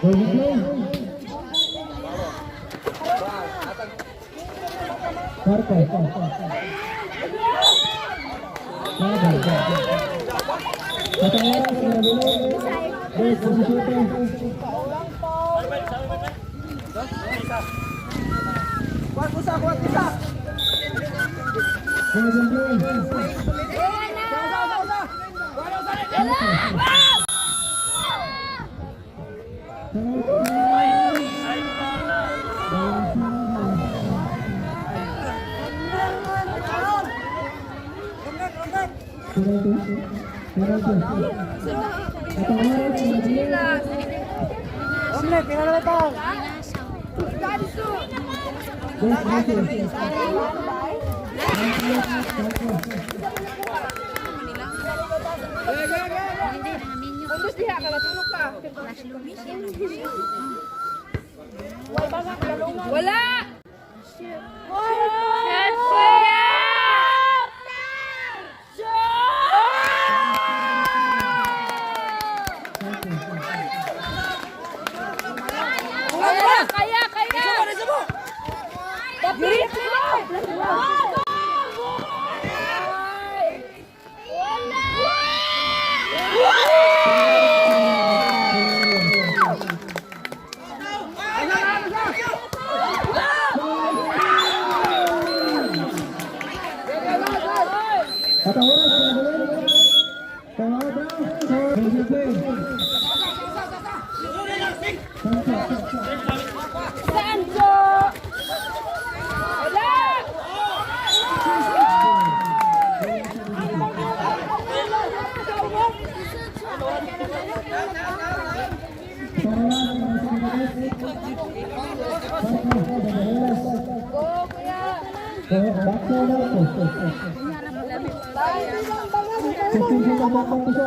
Play. Marco. Travel. At ang oras, 9, 2:17. Kuwat usa, kuwat usa. Golden play. Usa, usa, usa. Marco. Penalty. Penalty. At ang oras, 9. Omle, pinala ta. 2:20. Kundos diha ka, matulog ka. Wala! Shot! Kaya, kaya, kaya! Dapilit mo! At ang oras, 9. Pangaba, Golden play. Sancho. Sancho! Wala! Go, kuya! Back to Marco. 16 seconds to shoot.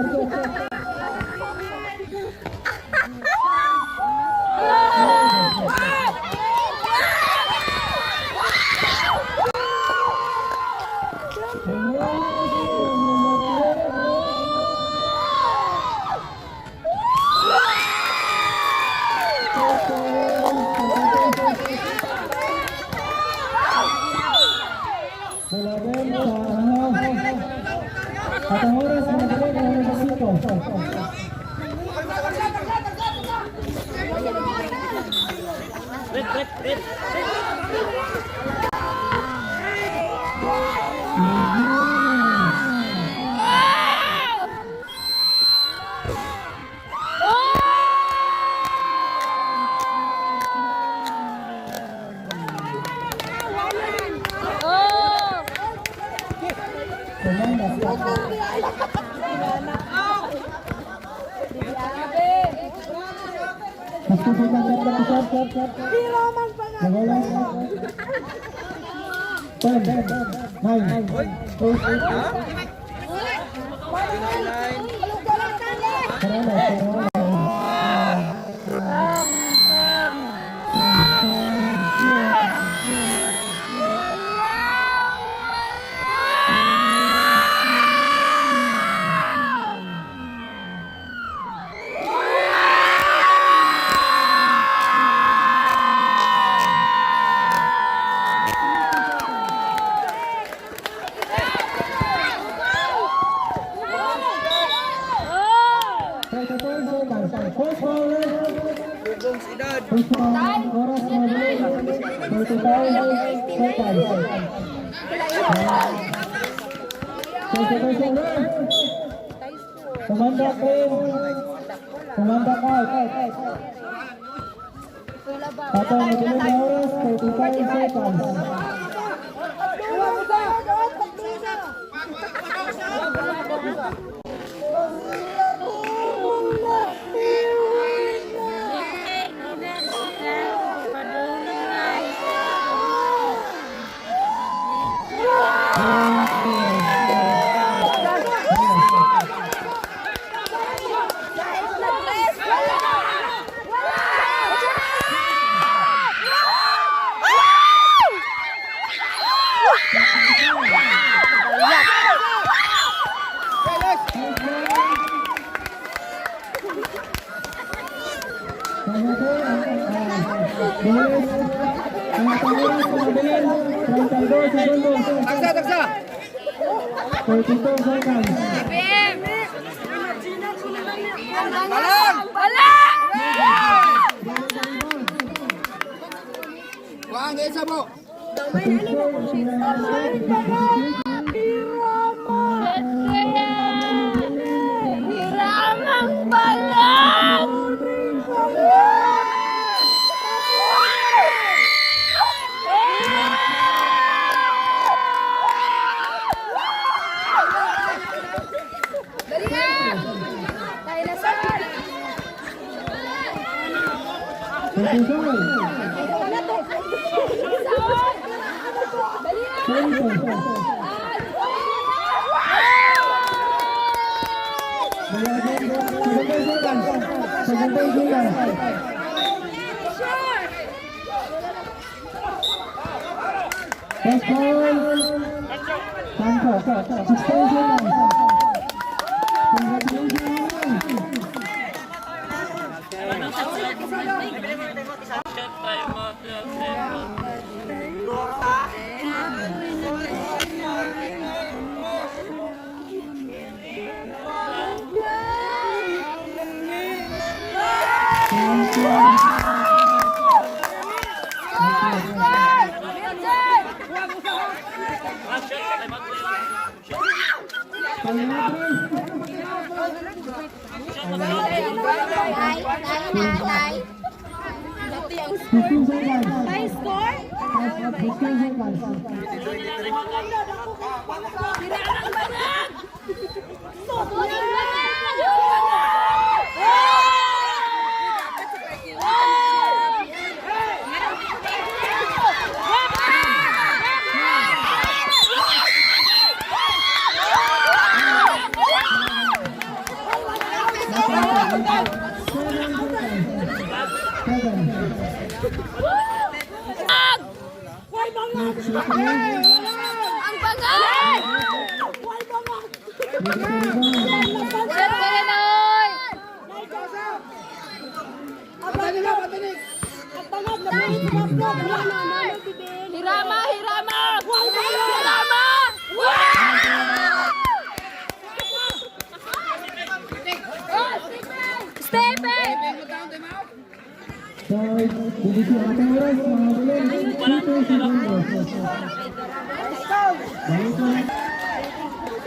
11 sa ano. At ang oras, mga galing, oras sa 5. Red, red, red. Oh! Kumanda. Grabe! 15 seconds to shoot. Nagolas. 10, 9, 8, Corona, Corona. Oh! 34 seconds. First foul. First foul. Oras, mga galing. 35 seconds. 35 seconds. Tumanda in. Tumanda out. At ang madaling na oras, 35 seconds. Usa, usa. Usa. Boys, ang atong oras, mga bilin, 32 segundos. Tagsa, tagsa! 32 seconds. BM! Balang! Wala! Kuhaan kayo sa bo! Hiramang balang! Dali na! Tayo na sa 34. Dali na! 34. 17 seconds. 17 seconds. First ball. Tanto. 16 seconds. Congratulations. Thank you. 15 seconds. High score? 15 seconds. Hiramang balang! 7 seconds. 7. Ang bangal! Shot ka na, oy! Hirama, hirama! Hirama! Stephen! Third, bibigyan ang ating oras, mga bilin. 2 segundos. Balik na.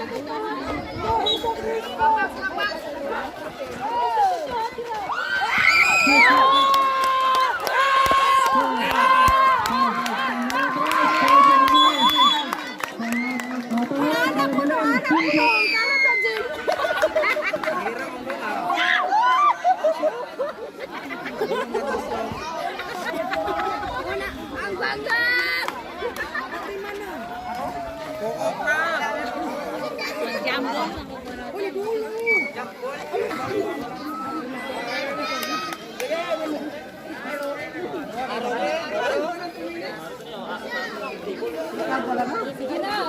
Ating oras, mga bilin. Ang bangal! Sige na.